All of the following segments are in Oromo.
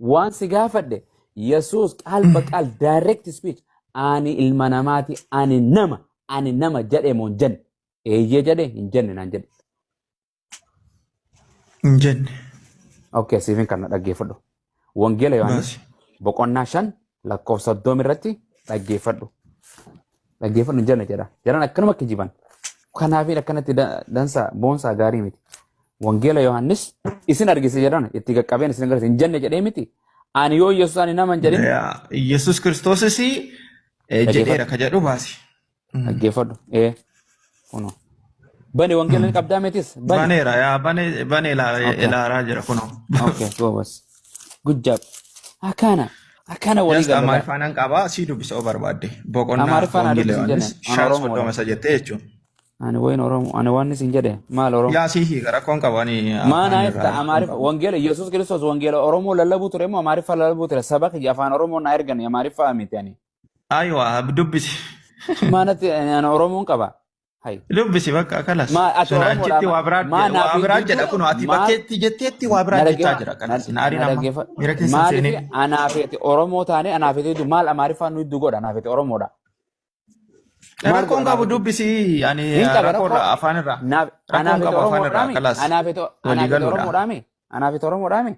Waan si gaafadhe Yesuus qaal baqaal direct speech ani ilma namaati ani nama ani nama jedhe moo hin jenne eeyyee jedhe hin jenne naan jedhe. Hin jenne. Okay, siifin kana dhaggeeffadhu. Wangeela Yohaannis Baasi. boqonnaa 5 lakkoofsa 30 irratti dhaggeeffadhu. Dhaggeeffadhu hin jenne jedha. Jaran akkanuma kijiban. Kanaafin akkanatti dansa boonsaa gaarii miti. Wangeela Yohaannis isin argise jedhan itti qaqqabeen isin agarsiise hin jenne jedhee miti. Ani yoo Yesuus ani nama hin jedhin Yaa, Yesuus Kiristoosis jedheera dhaggeeffadhu. ka jedhu baasi. Dhaggeeffadhu. Ee. Kunoo. Bani wangeela ni qabdaa mitis? Bani. Baneera yaa bane bane Okay. ilaalaa jira kunoo. Okay, goobas. Good job. Akkana. Akkana walii Just galla. Amaariffaan nan qabaa sii dubbisa oo barbaadde. Boqonnaa Amaariffaan haa Wangeela dubbisin Yohaannis jenne. Ani 5 Oromoodha. 30 isa jettee jechuun. Ani wayin Oromoo. Ani waan isin jedhe maal Oromoo? Yaa sii hiika rakkoon qabu ani Maa afaan naa irraa ifta rakkoon Amaariffa qabu. wangeela Yesuus Kiristoos wangeela Oromoo lallabuu ture moo Amaariffa lallabuu ture? Saba kiyya afaan Oromoo naa ergani Amaariffaa miti ani. Aywa dubbisi. Maanatti ani Oromoon qaba. Hay. Dubbisi bakka kalas. Maa ati Sun Oromoodha achitti waa biraa maa waa naaf hin biraa jedha jidduu kun ati maal bakkeetti jetteetti waa na biraa jechaa dhaggeeffa jira na kalas. Na aariin na amma dhaggeeffa miira keessa hin maaliif seenin. anaaf ati Oromoo taane anaaf ati hedduu maal Amaariffaan nu hedduu godha anaaf ati Oromoodha. Maal Rakkoon godha qabu anaaf ati dubbisi ani hin qaba rakkoo rakkoo irraa afaan irraa naaf rakkoon anaaf ati qabu afaan Oromoodha irraa mi kalas anaaf ati walii anaaf ati galuudha. Oromoodha mi anaaf ati Oromoodha mi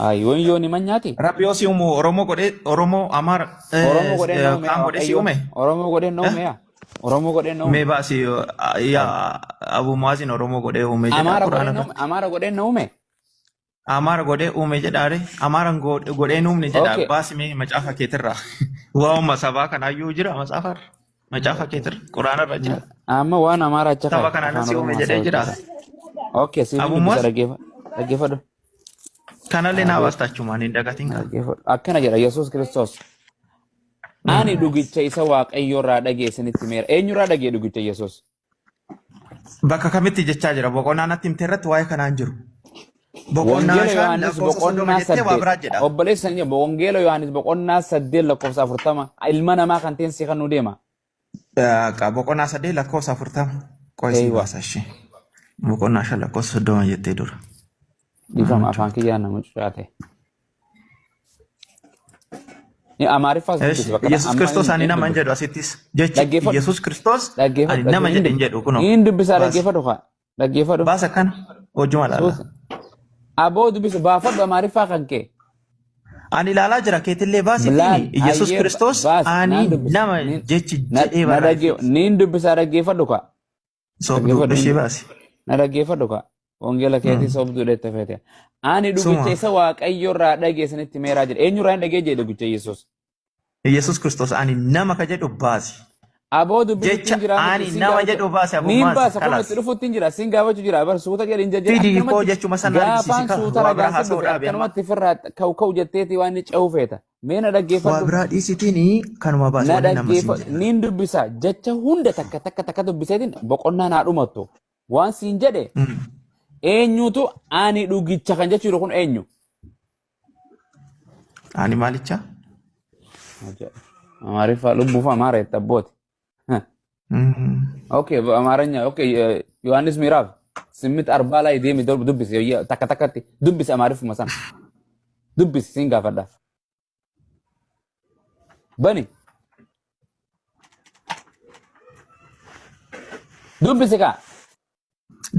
Ay yoon yoon himan nyaati Rabbi yoo si uumu Oromoo godhee Oromoo Amaara Oromoo godhee na uume kaan godhee si Waaqayyo uume. Oromoo godhee na Eh? uume yaa Oromoo godhee na Mee uume baasi Ay yaa Abu Muazin Oromoo godhee uume jedha Amaara godhee Quraana na uume irratti. Amaara godhee na uume Amaara godhee uume jedhaare Amaaraan godhee hin uumne jedha Okay baasi mee macaafa keetirraa. Waa'uma sabaa kanaayyuu jira macaafa irra. Macaafa keetirra Quraana irra jira. Amma waan Amaara acha Saba kaa'e kanaan afaan si uume Oromoo jedhee haasa'u jira. jira. Okay siifin Abu dubbisa Muaz dhaggeeffa dhaggeeffadhu. kanallee naa Dhaggeeffadhu. baasta achumaan hin dagatin kaa. Dhaggeeffadhu. Akkana jedha Yesuus Kiristoos. Ani dhugicha isa Waaqayyo irraa dhagee isinitti himeera. Eenyurraa dhagee dhugicha Yesuus? Bakka kamitti jechaa jira? Boqonnaa natti himte irratti waa'ee kanaan jiru. Boqonnaa Wangeela 5 Yohaannis lakkoofsa 30 boqonnaa jettee waa 8 biraa jedha. obboleessa keenya Wangeela Yohaannis boqonnaa 8 lakkoofsa 40 ilma namaa kan ta'een si kan nu deema. Boqonnaa 8 lakkoofsa 40 qoy sii Eeywa baasa ishee. Boqonnaa 5 lakkoofsa 30 jettee dura. Dhiifama afaan kiyyaa nama cucaate. Amaariffaas Esh, dubbisi bakka Yesus amma Kiristoos ani hin nama hin dubbisa. jedhu asittis jechi Dhaggeeffadhu Yesus Kiristoos ani dhaggeeffadhu nama hin jedhe hin jedhu kunoo hin dubbisaa baasi dhaggeeffadhu kaa dhaggeeffadhu. baasa kana hojuma laala. Suuta. Aboo dubbisa baafadhu Amaariffaa kan kee. Ani ilaalaa jira keetillee baasittiin Laal Yesus hayyee Kiristoos baas ani naan dubbisa. nama Niin jechi na jedhee na dhagge barreeffate. niin dubbisaa dhaggeeffadhu kaa. Sobduu Dhaggeeffadhu ishee baasi. na dhaggeeffadhu kaa. Wangeela keetii sobduu dheette feete. Ani dhugicha Suma isa Waaqayyo irraa dhagee isinitti meeraa jedhe. Eenyu irraa hin dhagee jedhe dhugicha Yesuus. Yesus Kiristoos ani nama ka jedhu baasi. Aboo dubbisutti Jecha hin jiraa miti ani siin nama gaafachuu. jedhu baasi Niin abummaasi baasa kun kalaas. itti dhufutti hin jira siin gaafachuu jira bar suuta jedhi hin jajjere Fidi koo akkanumatti jechuma sana argisiisi gaafaan ka suuta waa biraa ragaan si haasa'uu dhufe dhaabi amma. akkanumatti firraa ka'u ka'u jetteeti waan inni ce'uu feeta. Mee na Waa dhaggeeffadhu. biraa dhiisitiin kanuma baasi Na wanni nama siin dhaggeeffadhu. jedha. Niin dubbisa jecha hunda takka takka takka dubbiseetiin boqonnaa naa dhumattu. Waan siin jedhe eenyutu ani dhugicha kan jechuu jiru kun eenyu? Ani maalicha? Amaariffaa lubbuuf Amaara jette abbooti. Okay, Amaaranya okay Yohaannis Miraaf simmit arbaa laay deemi dubbisi takka takkatti dubbisi Amaariffuma sana. Dubbisi siin gaafadha. Bani. Dubbisi kaa.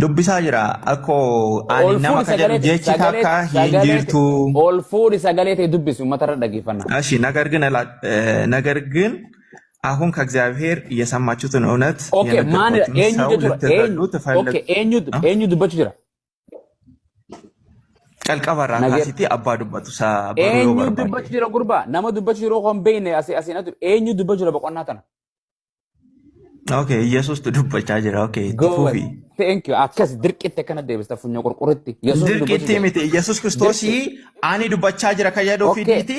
Dubbisaa jira. Akkoo ani Ol nama fuudhi ka jedhu sagalee ta'e jechi sagalee takka hin sagalee ta'e jirtu. ol fuudhi sagalee ta'e dubbisi uummata irra dhaggeeffanna. እሺ ነገር ግን ነገር ግን አሁን ከእግዚአብሔር የሰማችሁትን እውነት Okay, maalidha? የነገርኳችሁን Eenyu ሰው jechuudha? ልትረዱ Eenyu? ትፈልግ Okay, eenyu eenyu dubbachuu jira? calqabarraa Nagee kaasitii abbaa dubbatu isaa baruu yoo eenyu barbaadde. dubbachuu jira gurbaa? Nama dubbachuu jiru kan beekne asii asiin atu eenyu dubbachuu jira boqonnaa tana? Okay, Yesuustu dubbachaa jira. Okay, itti Goobas. fufi. Thank you. Akkas dirqitti akkana deebista funyoo qurquritti. Yesuus dubbachuu Dirqitti jira. miti. Yesuus Kiristoosii Dirqi. ani dubbachaa jira kan jedhu Okay. fidiiti.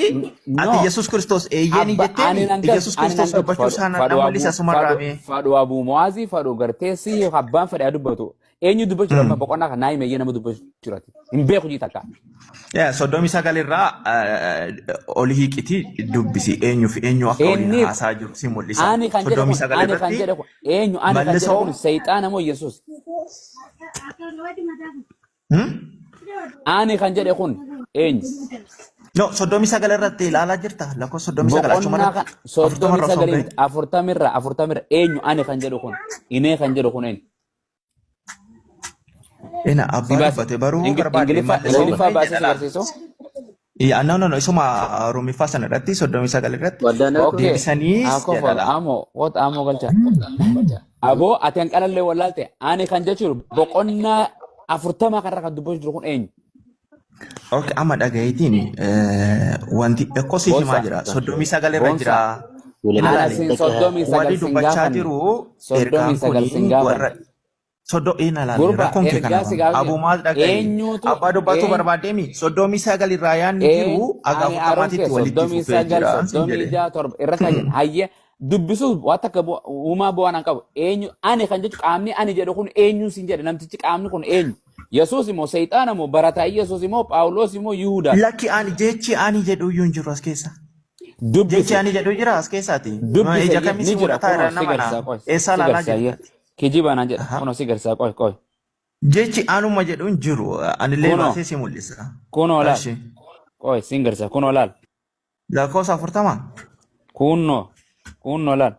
Ati No. Yesuus Kiristoos eeyyeen Abba ani jetteeni nan galchu Yesuus ani nan Kiristoos galchu dubbachuu fadhu isaa na fadhu mul'isa abu sumarraa fadhu mee. fadhu abu muwaazii fadhu gartee si abbaan fedhe haa dubbatu. Eenyu dubbachuu jira amma boqonnaa kana naa himeyyee nama dubbachuu jirati. Hin beeku jii takka. Yaa 39 irraa oli hiiqiti dubbisi eenyu fi eenyu akka waliin Inni haasaa jiru si mul'isa. ani kan jedhe Soddomii kun sagal ani kan irratti jedhe kun eenyu ani kan jedhe mallisoo kun seexaana moo Yesuus? Hmm? Ani kan jedhe kun Eenyu? No, 39 irratti ilaalaa jirta. Lakkoofsa 39 achuma Boqonnaa irratti. kan 40 soddomii irra osoo hin sagalii gahin. miti 40irra eenyu ani kan jedhu kun inee kan jedhu kun eenyu? Ina Si abbaa baase dubbate baruu barbaade Ingiliffaa mallisoo Ingiliffaa bahee baasee jedha si laala. barsiisu? Yaa, no, no, no, isuma Roomiffaa sana irratti 39 irratti Waddaan harka Okay. deebisaniis Haa jedha kofoon laala. amoo what amoo galcha. Aboo ati hanqalallee wallaalte ani kan jechuun boqonnaa 40 kanarra kan dubbachuu jiru kun eenyu? Okay, amma dhagayeetiin wanti ekkoo siif himaa Boonsaa. jira. 39 irra jira. Boonsaa. Hin Ana ilaali. sin 39 Warri sin dubbachaa gaafanne. jiru Soddomii ergaan sagal kuni sin gaafanne. warra soddo hin ilaali. Gurba Rakkoon kee ergaa kana. si gaafanne. Aboo maal dhagaye? Eenyutu Abbaa dubbatu eenyu barbaaddeemi. 39 irraa yaadni jiru een haga ani aroon kee 40tti walitti soddomii fufee sagal jira sin soddomii jedhe. ja'a torba irra kan jedhan hayyee dubbisuus waan takka uumaa bu'aan an qabu eenyu ani kan jechu qaamni ani jedhu kun eenyuun sin jedhe namtichi qaamni kun eenyu Yesuus immoo seexaana immoo barataa Yesuus immoo Phaawulos immoo Yihudaa Lakki ani jechi ani jedhu iyyuu hin jiru as keessa. Jechi dubbise ani jedhu jira as keessaati. Dubbise Ija ni kamii si jira mul'ataa kunoo irraa si nama garsiisaa na qoy eessaa si ilaalaa garsiisaa jirta? hayyee kijiba naan jedha Aha. kunoo si garsiisaa qoy qoy Jechi anuma jedhu hin jiru. Anillee kunoo baasee si mul'isa. kunoo laal Ashi. qoy sin garsiisaa kunoo laal Lakkoofsa 40. Kunno kunno laal.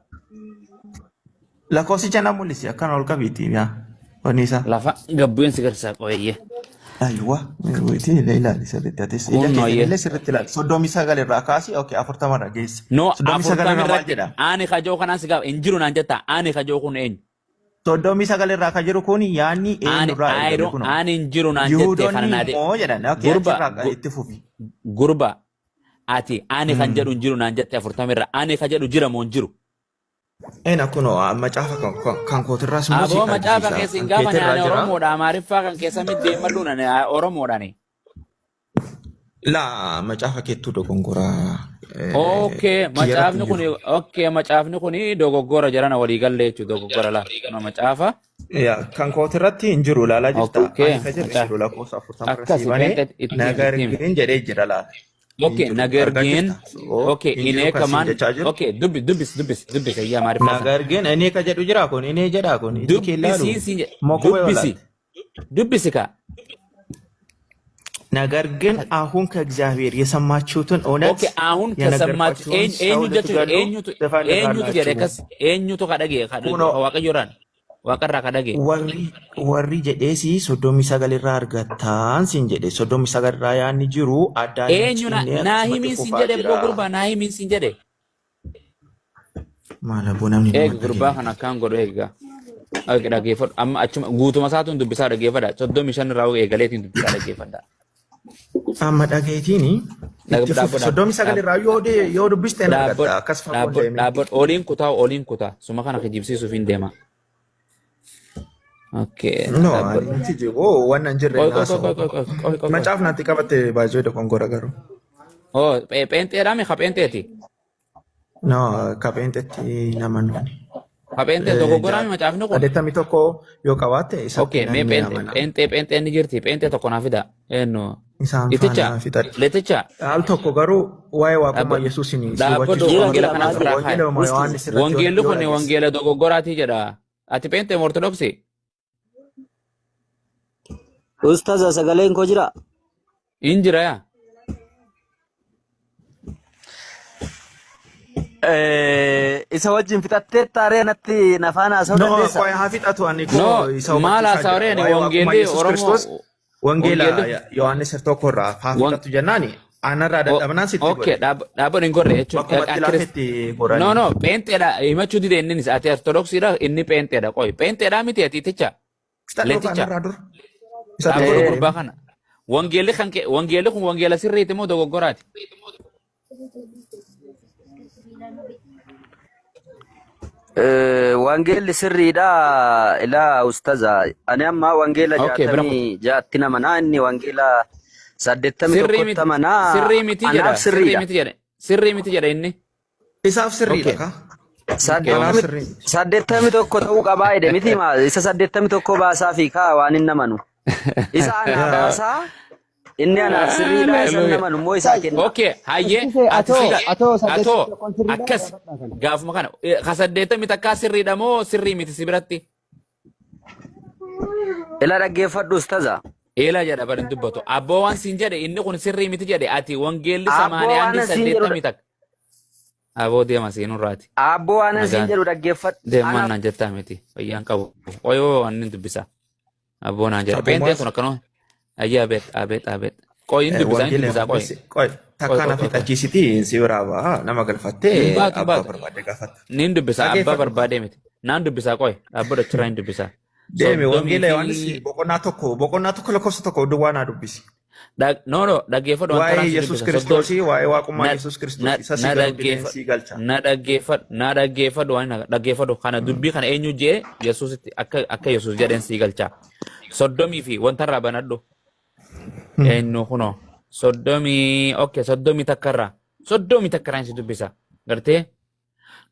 Lakkoofsicha na mul'isi akkana ol qabiitii yaa. Wanni isaa. Lafa gabbuun si garsiisaa qoyye. Aywa. Itti ilaali sirriitti atis. Ija Kunno keetiin yee. illee sirriitti ilaali. 39 irraa kaasi okay 40 irra geessi. No 39 40 irraa maal irratti jedha? ani kajoo kanaan si gaafa hin jiru naan jetta ani kajoo kun eenyu? 39 irraa kan jiru kun yaadni Ani eenyurraa I ergame don't kunoo. ani hin jiru naan jettee kana Yihuudoonni naa de immoo jedhan okay gurba achirraa itti fufi. gurba ati ani kan jedhu hin jiru naan jette 40 irra ani kan jedhu jira moo hin jiru? Ena kunoo macaafa kan kootirraas immoo si Aboo macaafa argisiisa. keessa hin Kan gaafane keetirraa ani jira. Oromoodha Amaariffaa kan keessa miti deemadhuun ani Oromoodha ani. Laa macaafa keettuu dogongoraa Okay, kiyyarratti macaafni hin kun jiru. okay, macaafni kun dogoggora jarana walii galle jechuudha dogoggora laa. Kunoo macaafa. Yaa, kan kootirratti hin jiru ilaalaa jirta. Okay, Ani ka jedhu hin macaafa. jiru lakkoofsa 40 irra sii Akkasi banee peenxeet itti himi nagar itti himi. gin jedhee jira laala. Hin Okay, jiru ነገር argaa ግን jirta. So okay, hin እኔ jiru kan siin ከማን jechaa jiru. okay, ዱቢ ዱቢስ ዱቢስ ዱቢስ እያ ማሪፋ ሰን Nagar gin inni ka jedhu jira kun inni jedha kun iji kee ዱቢሲ ilaalu ሲን moo kophee ዱቢሲ walaal. ዱቢሲ ካ ነገር ግን አሁን ከእግዚአብሔር የሰማችሁትን እውነት ኦኬ አሁን ከሰማችሁ የነገርኳችሁን ሰው ኤኙ ጀቹ ልትገሉ ኤኙቱ ኤኙቱ ጀደ ትፈልጋላችሁ። ከስ ኤኙቱ ከደጌ ኩኖ ዋቀዮራን ዋቀራ ከደጌ warri warri jedheesi 39 irraa argattaan siin jedhe 39 irraa yaadni jiru addaan hin ኤኙ cinne akkasumatti ናሂሚን ሲን fufaa ጀደ ቦ jira. ጉርባ ናሂሚን ሲን ጀደ Maal aboo namni nama eeg hin gurbaa dhageenye. kana akkaan godhu eegga dhaggeeffadhu amma achuma guutuma isaatuun dubbisaa dhaggeeffadha 35 irraa eegaleetiin dubbisaa dhaggeeffadha. Amma dhageetiin itti fufi 39 irraa yoo dubbiste hin argatta akkas fagoo hin deemin. Dhaabbadhu oliin kutaa oliin kutaa suma kana kijibsiisuuf hin deema. Okay No, ani dhaabbadhu. hin kijibu waan hin jirre Qoy hin qoy qoy haasa'u. qoy qoy qoy qoy qoy qoy. Macaaf natti qabatte baay'ee dogongora garuu. Oh pheenxeedhaa mi ka pheenxeeti? No, qabeenxetti nama nuuni. Ka pheenxee dogoggoraa mi macaafni kun? 81 yoo qabaatte isatti Okay mee namni pheenxee amana. pheenxee pheenxee ni jirti pheenxee tokko naa fida. Eenyu Isaan iticha faana fixadha. leticha Al tokko garuu waa'ee waaqummaa dhaabbadhu Yesuusin si dhaabbadhu hubachiisuu Jira waan wangeela jira kana maal ofirraa jedha? kaa'i. Wangeela Yohaannis irratti yoo Wangeelli yoo kun dhageesse. wangeela dogoggoraatii jedha. Ati pheenxee moo ortodoksii? Ustaaza sagaleen koo jira? Hin jira yaa. Isa wajjin fixattee taaree natti nafaan haasa'uu No, dandeessa? qoy haa fixatu ani No, koo isa maal hubachiisaa jira. haasawreen Waa'ee waaqummaa wangeelli Yesuus Oromoo Kiristoos wangeela wangeelli Yohaannis tokko irraa haa fixatu jennaani anarraa dadhabnaan sitti okay godhe. dhaabbadhu hin gorre jechuun Bakkuma itti laafetti no goranii. no pheenxeedha himachuu dide inninis ati ortodoksiidha inni pheenxeedha qoy pheenxeedha miti ati iticha Fixadhu leticha anarraa dura. Isa dhaabbadhu tokko gurbaa kana wangeelli kan kee wangeelli kun wangeela sirriiti moo dogoggoraati? Wangeelli sirriidha ilaa ustaaza. Ani amma wangeela Okay bira kutu 66tti namanaa inni wangeela sirrii 81tti miti amanaa sirrii miti jedha anaaf sirrii sirriidha. miti jedha sirrii miti jedha inni Isaaf sirriidha okay ka. okay Anaaf okay sirrii miti. 81 ta'uu qabaa jedhe miti maa isa 81 baasaa fi kaa waan hin namanu. Isa anaa Yaa. baasaa inni anaaf sirriidha isa hin Hallelujah. namanu immoo isaa kenna. Okay, hayyee Barsiisee ati atoo sila atoo atoo 81 sirriidha akkas gaafadhaa kana. gaafuma kana ka saddeettamii takkaa sirriidha moo sirrii miti si biratti? Ila dhaggeeffadhu ustaaza. Eela jedha bari hin dubbatu. Abboo waan siin jedhe inni kun sirrii miti jedhe ati wangeelli Abboo samaaniyaa waan andi siin jedhu saddeettamii takka. Aboo deema seenurraati. Abboo waan siin Nagaan jedhu dhaggeeffadhu. deemaan Anaaf naan jettaa miti. Fayyaan qabu. Qoyoo waan inni dubbisa. Abboo naan jedha. Abboo Pheenxeen maas kun akkanuma. Ayyaa abeet abeet abeet. Qoy hin dubbisa hin wangeela dubbisa qoy. Yohaannis qoy Qoy takkaa qoy na qoy qoy. fixachiisiti si biraa ba'a nama Hin galfattee baatu hin abbaa baatu. barbaadde gaafatta. Niin dubbisa abbaa Dhaggeeffadhu. barbaadee miti. Naan dubbisa qoy. Dhaabbata achirraa hin dubbisa. Deemi Soddomii wangeela Yohaannis fi boqonnaa 1 lakkoofsa 1 duwwaa naa dubbisi. No no, dhaggeeffadhu waan Waa'ee taraan si Yesuus dubbisa. Soddom Kiristoosii, waa'ee waaqummaa na Yesuus na Kiristoos isa si na galuu dideen dhaggeeffadhu si galcha. na dhaggeeffadhu na dhaggeeffadhu waan na dhaggeeffadhu kana dubbii kana eenyu jee Yesuusitti akka Yesuus jedheen sii galcha. Soddomii fi wantarraa banadhu. Eenyu kunoo soddomii, okay, 31rraa 31rraa si dubbisa. Gartee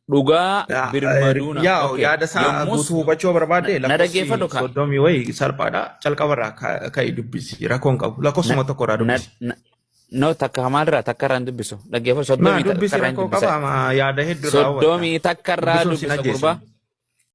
dhugaa birmaduuna. Yaa Okay. yaada isaa Yommus guutuu hubachuu barbaadde na lakkoofsi dhaggeeffadhu ka 30 wayii salphaadha. Calqabarraa ka'i dubbisi. Rakkoo hin qabu. Na Lakkoofsuma 1rraa na dubbisi. na no, takka maalirraa takkarraa hin dubbisu. Dhaggeeffadhu Maa soddomii dubbisi takkarraa hin rakkoo dubbisa. qaba maa yaada hedduu irraa hubatta. 31rraa Dubbisuun sin dubbisa ajjeesu. gurbaa.